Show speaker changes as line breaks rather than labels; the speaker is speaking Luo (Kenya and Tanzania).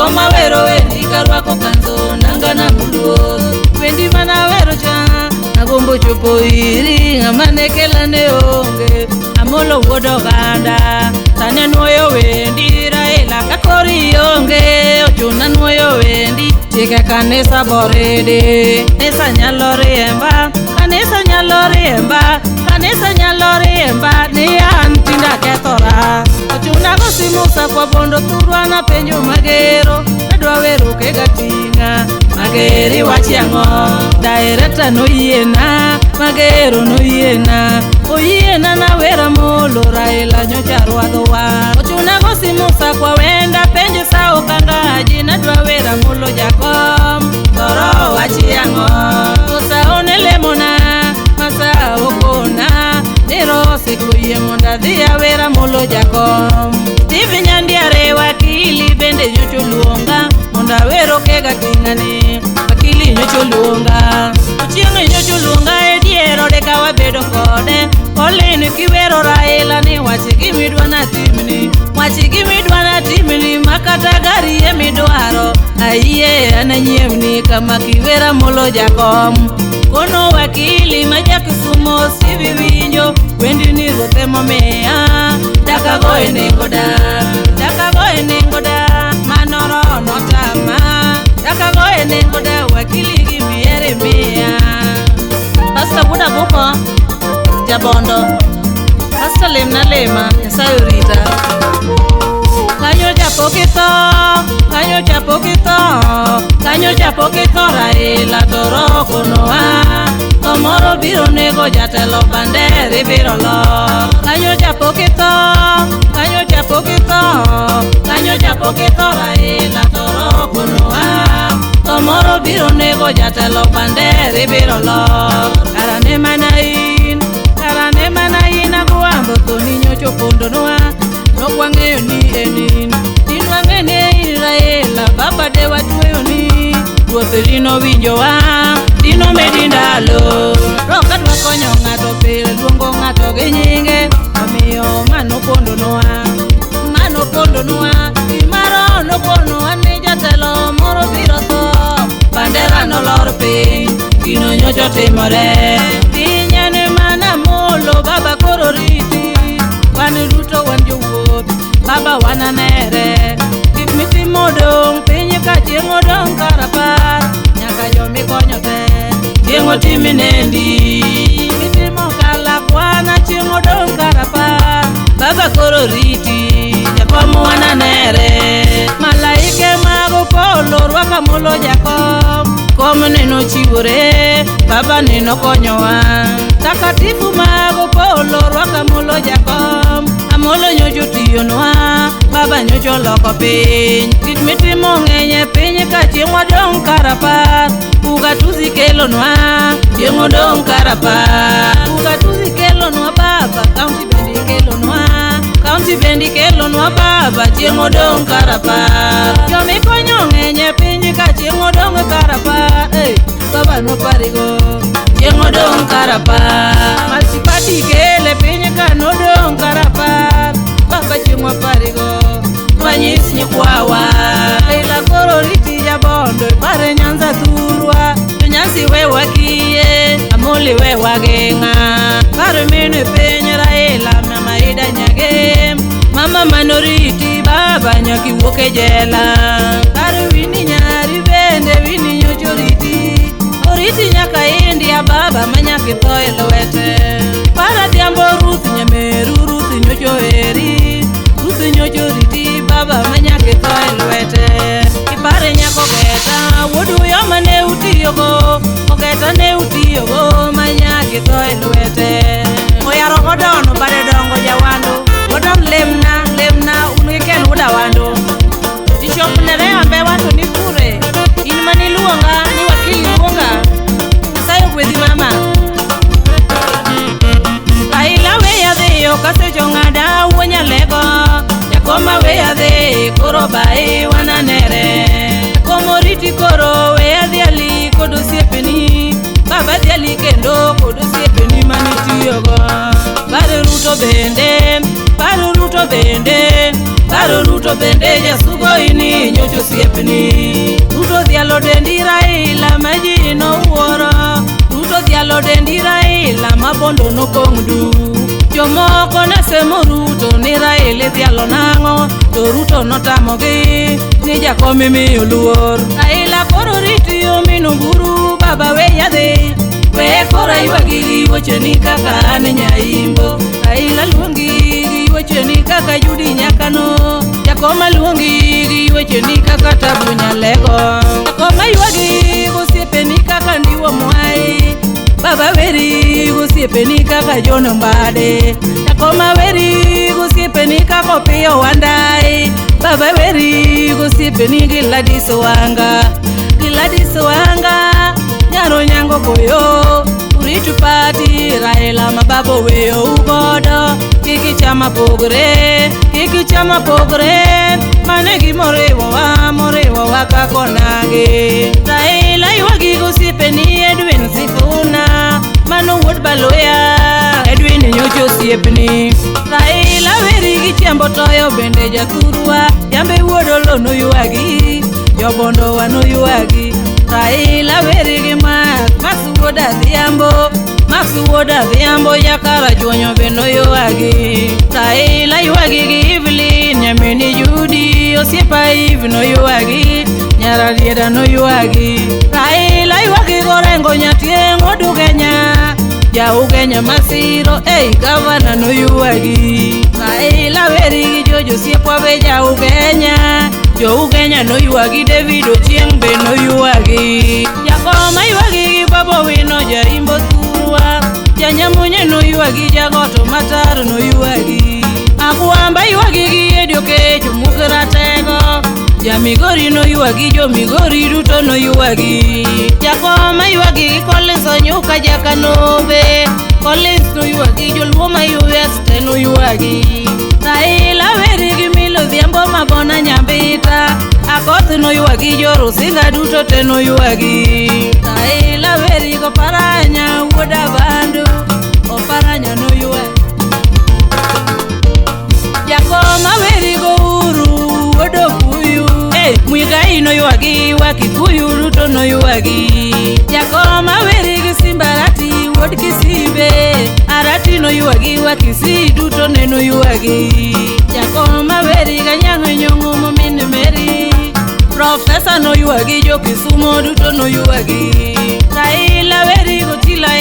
Jakoma wero wendi karwako kanzo nanga na muluor. Wendi mana wero cha agombo chopo iri ng'ama ne kelane onge. Amolo wuod oganda sani anuoyo wendi Raila ka kori onge ochuna nuoyo wendi. Chike kanisa borede kanisa nyalo riemba kanisa nyalo riemba kanisa nyalo riemba ni an tinda kethora. Ochuna go simu sakwa bondo thurwa na penjo magero adwa wero kega tinga mageri wachi ang'o. Director noyiena magero noyiena oyiena na wera molo Raila nyocha rwadhowa. Ochuna go simu sakwa wenda penjo sa okangaji nadwa wera molo jakom thoro wachi ang'o. Kosa one lemona masa okona nero oseko yie mondo adhi awera molo jakom. Steve Nyandiare wakili bende nyocha oluonga mondo awer okega ting'ane wakili nyocha oluonga. Ochieng' nyocha oluonga e dier ode ka wabedo kode Pauline kiwero Raila ni wach gimidwa natimni wach gimidwa natimni makata gari emidwaro ayie an anyiewni kama kiwera molo jakom. Kono wakili ma ja Kisumo Steve winjo wendi ni ruoth emomiya daka go e nengo da daka go e nengo da mano roho notama daka go e nengo da wakili gi miere miya. Pastor Buda Buko Jabondo Pastor lemna lema Nyasaye orita. Kanyo chapok itho kanyo chapok itho kanyo chapok itho Raila to roho konowa tho moro biro nego jatelo Bandera ibiro lo. Kanyo chapok itho kanyo chapok itho kanyo chapok itho Raila to roho konowa tho moro biro nego jatelo Bandera ibiro lo. Kara ne mana in kara ne mana in agwambo thoni nyocha opondonwa nok wang'eyo ni en in din wang'e ni in Raila baba de watweyo ni ruoth dino winjowa dino medi ndalo. Roho kadwa konyo ng'ato pile luongo ng'ato gi nyinge omiyo mano pondonwa mano pondonwa gimaro nokonowa ni jatelo moro biro tho bandera nolor piny gino nyocha otimore. Piny en mana molo baba koro riti wan duto wan jowuoth baba wananere gik mitimo odong' piny ka chieng' odong' kar apar nyaka jomikonyo te chieng' otimi nendi mitimo kalakwana chieng' odong' kar apar baba koro riti jakom wananere. Malaike mag polo rwaka molo jakom kom neno chiwore baba neno konyowa. Takatifu mag polo rwaka molo jakom amolo nyocha otiyonwa baba nyocha oloko piny. Gik mitimo ng'eny e piny ka chieng' wadong' kar apar ugatuzi kelonwa chieng' odong' kar apar ugatuzi kelonwa baba kaunti bende kelonwa kaunti bende kelonwa baba chieng' odong' kar apar. Jomikonyo ng'eny e piny ka chieng' odong' kar apar baba noparigo chieng' odong' kar apar. Multiparty kele piny ka nodong' kar apar baba chieng' waparigo wanyis nyikwawa. Raila koro riti jabondo ipare Nyanza thurwa jonyasi we wakiye Amoli we wageng'a par mine piny Raila mama Ida Nyagem mama manoriti baba nyaka iwuok e jela. Par wini nyari bende wini nyocha oriti oriti nyaka India baba ma nyaka itho e lwete. Par Adhiambo Ruth Nyameru Ruth nyocha oheri Ruth nyocha oriti baba ma nyaka itho e lwete. Ipare nyako Ogeta wuod Uyoma ne utiyogo Ogeta ne utiyogo ma nyaka itho e lwete. Oyaro Godon bade dongo jawando Godon lemna lemna un gi Ken wuod Awando. Bishop Nerea Mbewa to ni kure in maniluonga ni wakili luonga Nyasaye ogwedhi mama. Raila weya dhiyo kasecho ng'ada wuo Nyalego jakoma weya dhi koro bai wananere. Jakom oriti koro weya dhi ali kod osiepeni baba dhi ali kendo kod osiepeni manitiyogo. Par Ruto bende par Ruto bende par Ruto bende jasugo ini nyocha osiepni. Ruto dhialo dendi Raila ma ji nowuoro. Ruto dhialo dendi Raila ma bondo nopong' du. Jomoko ne semo Ruto ni Raila dhialo nang'o, to Ruto notamogi ni jakom imiyo luor. Raila koro riti min Oburu baba we yadhi. We koro aywagi gi wecheni kaka an nyaimbo. Raila luongi gi wecheni kaka Judy Nyakano. Jakoma luongi gi wecheni kaka Tabu Nyalego. Jakoma ywagi gosiepeni kaka Ndiwo Mwai. Baba weri gosiepeni kaka John Mbade. Jakoma weri gosiepeni kaka Opiyo Wandayi. Baba weri gosiepeni gi Gladys Wanga. Gladys Wanga nyaro nyango koyo. Uritu pati Raila ma baba weyo ugodo. Kik ichama pogre, kik ichama pogre. Mane gimoriwowa, moriwowa kaka onagi. Raila ywagi gosiepeni Edwin Sifuna. Mano wuod Baluya, Edwin nyocha osiepni. Raila weri gi Chiambo Toyo bende jathurwa. Jambe wuod Oloo noywagi, jobondowa noywagi. Raila weri gi Max, Max wuod Adhiambo. Max wuod Adhiambo jakarachuonyo be noywagi. Raila ywagi gi Evelyn nyamini Judy, osiepa Eve noywagi, nyaradiera noywagi. Raila ywagi gorengo nyatieng' wuod Ugenya, ja Ugenya masiro ei gavana noywagi. Raila weri gi Jojo osiepwa be ja Ugenya, jo Ugenya noywagi, David Ochieng' be noywagi. Jakoma ywagi gi Babu Owino jaimbo thurwa, janyamunye noywagi, jagoto matar noywagi. Agwamba ywagi gi Eddie Oketch Omuk Ratego, ja Migori noywagi, jo Migori duto noywagi. Jakoma ywagi gi Collins Onyuka Jakanobe, Collins noywagi, joluo ma US te noywagi. Raila weri gi Milly Odhiambo mabona Nyambita, Akoth noywagi, jo Rusinga duto te noywagi. Raila weri go Oparanya wuod Abandu, Oparanya noywagi. Jakoma weri go Uhuru wuod Okuyu, Muigai noywagi, wa Kikuyu duto noywagi. Jakoma weri gi Simba Arati wuod Kisibe, Arati noywagi, wa Kisii duto ne noywagi. Jakoma weri gi Anyang' Nyong'o momin Mary, Profesa noywagi, jo Kisumo duto noywagi. Raila weri go Tila